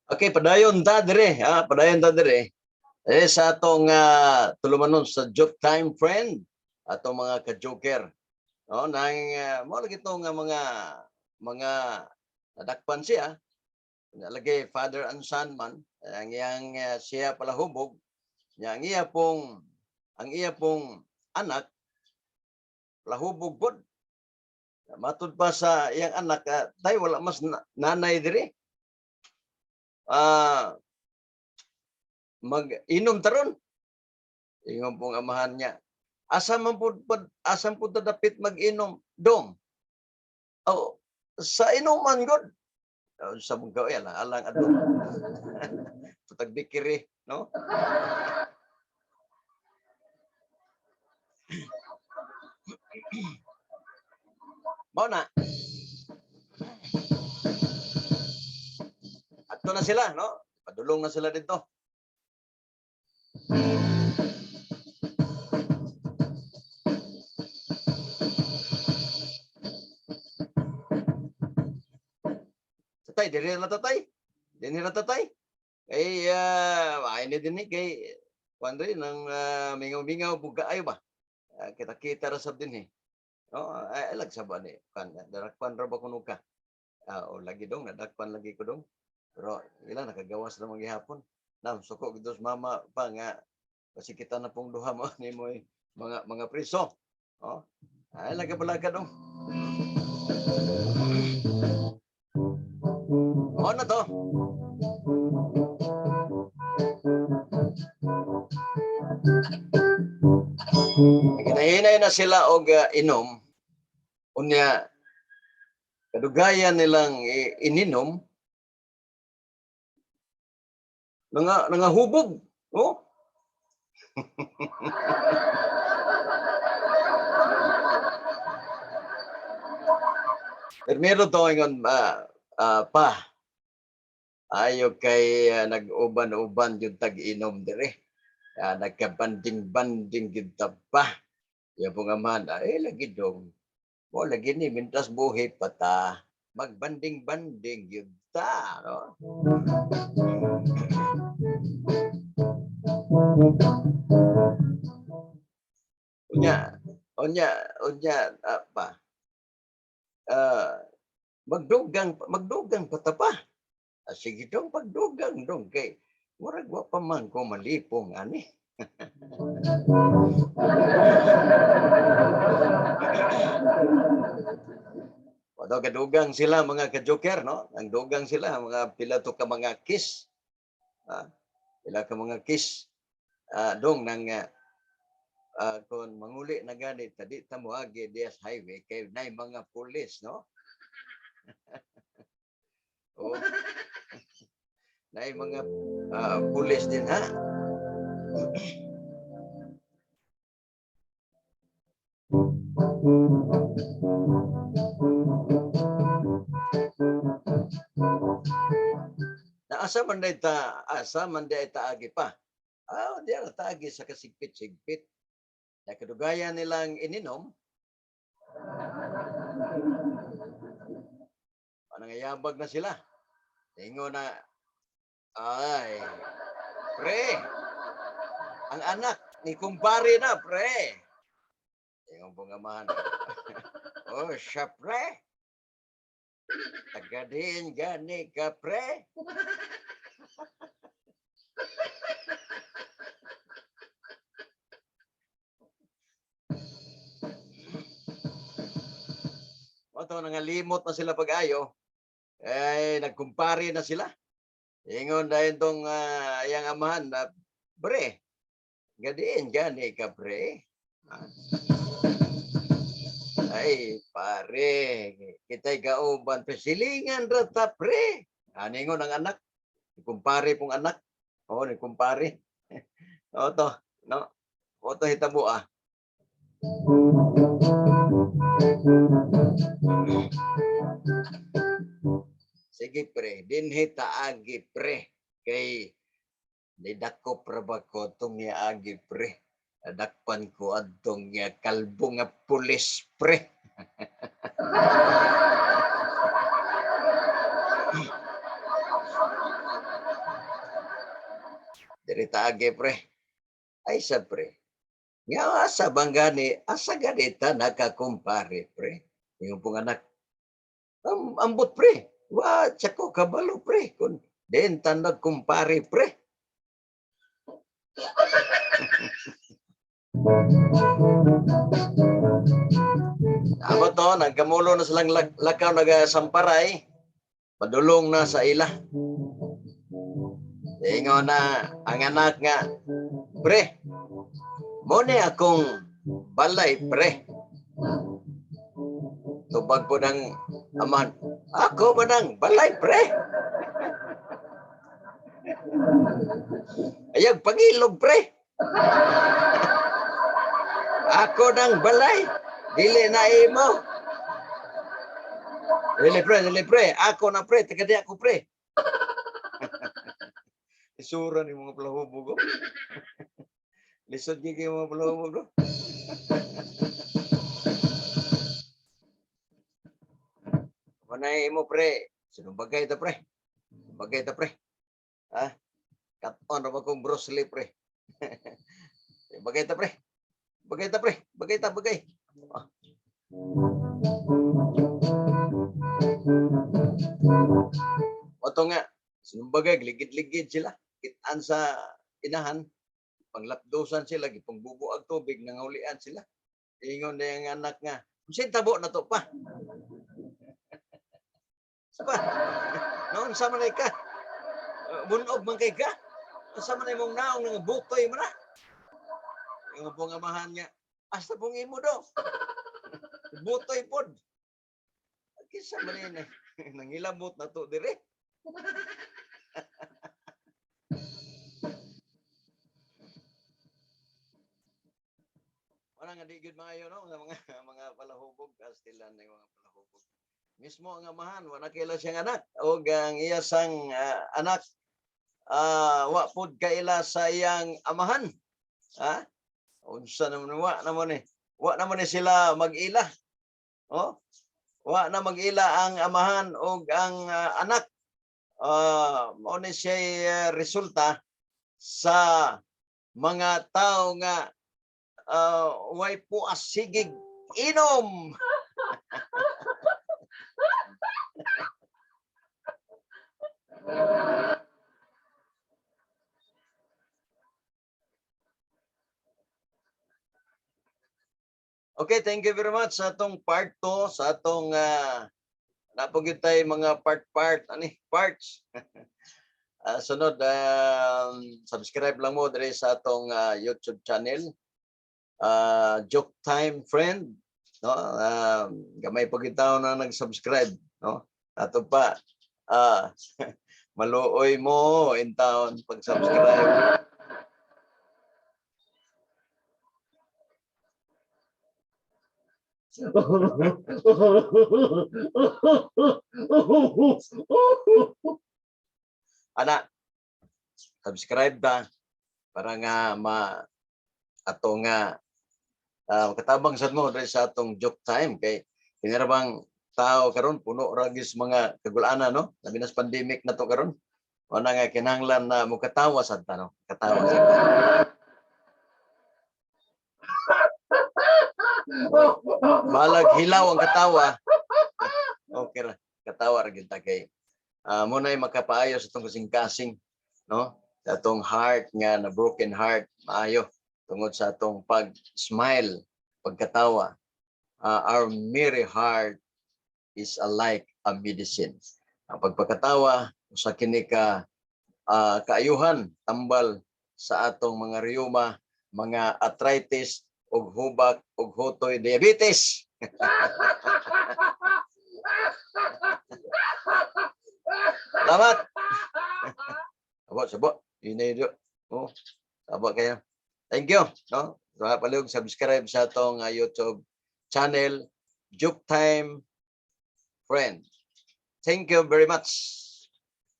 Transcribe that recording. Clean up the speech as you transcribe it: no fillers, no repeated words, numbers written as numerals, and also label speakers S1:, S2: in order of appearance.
S1: Okay, padayon ta dire, ha, padayon ta dire. Eh sa atong tulumanon sa Joke Time Friend, atong mga ka-joker. No, nang mo lagi to nga mga nadakpan siya. Nalagay father and son man, ang iyang siya palahubog, nya ang iya pong anak palahubog pod. Matud pa sa iyang anak, tay, wala mas nanay dire. Mag-inom taron. Ingon pong amahan niya. Asa man pud asa pud ta dapit mag-inom, dong? Oh, sa inuman gud. Oh, sa mga alang alang adto. Tutag bikiri, no? Mao na. Adto na sila, no? Padulong na sila dito. Tatay, diri na tatay. Diri na tatay. Kay ay ni dinhi kay kuan rin nang mingaw-mingaw buga ayo ba. Kita-kita ra sab dinhi. No, ay lag sa ba ni kan darakpan ra ba kuno ka? O lagi dong, nadakpan lagi ko dong. Pero ila nakagawas na gihapon. Nam suko gid sa mama pa nga kasi kita na pong duha mo nimo mga priso. Oh. Ay lagi pala ka dong. Mao na to. Ginahinay na sila og inom. Unya kadugayan nilang ininom, nangahubog, oh. Primero to ingon pa ayo kay nag-uban-uban yung tag-inom dire. Nagkabanding-banding gyud ta pa. Ya pong amahan, ay lagi dong. Mo lagi ni mintas buhi pa ta. Magbanding-banding gyud ta, no? Unya, unya, unya pa. Magdugang magdugang pa ta pa. Sige dong, pagdugang dong kay murag wa pa man ko malipong ani. Wado kadugang sila mga ka-joker, no? Ang dugang sila mga pila to ka mga kiss. Pila ka mga kiss. Dong nang kon manguli na gani ta, di ta moagi diya sa highway kay nay mga pulis, no? Oh. Nay mga pulis din ha. Na asa man day ta, asa man day ta agi pa? Di ra ta agi sa kasigpit-sigpit. Na kadugayan nilang ininom. Panangayabag na sila. Ingon na, ay, pre, ang anak ni kumpare na, pre. Ingon pong amahan. Oh, siya, pre. Taga diin gani ka, pre? Mao to nangalimot na sila pag-ayo. Ay, nagkumpare na sila. Ingon dahil tong iyang amahan na, pre, gadiin gani ka, pre? Ah. Ay, pare, kita'y kauban, pre, silingan ra ta, pre. Aningon ang anak, kumpare pong anak. Oo, ni kumpare. Oo to, no? O to hitabo ah. Sige pre, dinhi taagi pre kay Nidakop ra ba ko tong niagi, pre? Nadakpan ko adtong kalbo nga pulis, pre. Diri ta agi, pre. Ay sa, pre. Nga asa bang gani, asa gani ta nakakumpare, pre? Yung pong anak. Ambot, pre. Wa tsako kabalo, pre. Kung diin ta nagkumpare, pre. Amo to, nagkamulo na silang lakaw nagasamparay. Padulong na sa ila. Ingon na ang anak nga, "Pre, mo ni akong balay, pre." Tubag po ng amahan, "Ako ba nang balay, pre? Ayag pangilog, pre. Ako nang balay, dili na imo. Dili, pre, dili, pre, ako na, pre, taga di ako, pre." Isura ni mga palahubog, oh. Lisod gyud kay mga palahubog, oh. Manay mo, pre. Sinumbagay ta, pre. Sinumbagay ta, pre. Ha? Cut-on ra ba kong Bruce Lee, pre? Bagay ta, pre. Bagay ta, pre. Bagay ta, bagay. Ah. Oto nga, sinumbagay, ligid-ligid sila. Kitaan sa inahan. Panglapdosan sila, gipangbubuag tubig, nangahulian sila. Ingon na yung anak nga, "Unsay tabo na to pa? Sa pa? Noon sa man ka? Bunog man kay ka? Unsa man imong naong nga butoy mo na?" Yung pong amahan nga, "Asa pong imo do? Butoy pod. Kisa man yun eh. Nangilabot na to dire." Wala nga di gyud maayo, no, nga mga palahubog, kastilan ng mga palahubog. Mismo ang amahan wala kaila siyang anak og ang iya sang anak wa pud kaila sa iyang amahan. Ha? Unsa naman, wa naman eh. Wa naman eh sila mag-ila. Oh? Wa na mag-ila ang amahan og ang anak. Mao ni siya resulta sa mga tao nga way puas sigig inom. Okay, thank you very much sa atong part 2, sa atong napag tay mga part-part, ani parts. Sunod, subscribe lang mo diri sa atong YouTube channel. Joke Time Friend, no? Gamay pa kita na nag-subscribe, no? Ato pa maluoy mo in town pag-subscribe. Ana, subscribe ba para nga ma ato nga katabang sad mo diri sa atong joke time, kay kinarabang tao karon puno ra gyud sa mga kagulana, no, labi na sa pandemic na to karon. Wala nga kinahanglan na mokatawa sad ta, no, katawa sad ta. Balag hilaw ang katawa, okay ra, katawa ra gyud ta kay mo na'y makapaayo sa atong kasing-kasing, no, sa atong heart nga na broken heart, maayo tungod sa atong pag-smile, pagkatawa. Our merry heart is alike a medicine. Ang pagpakatawa usa kini ka kaayuhan, tambal sa atong mga rheuma, mga arthritis ug hubak ug hutoy, diabetes. Salamat. Sabo, sabo. Yun na yun. Oh, sabo kayo. Thank you. No? Sa palihog subscribe sa atong YouTube channel, Joke Time Friend. Thank you very much.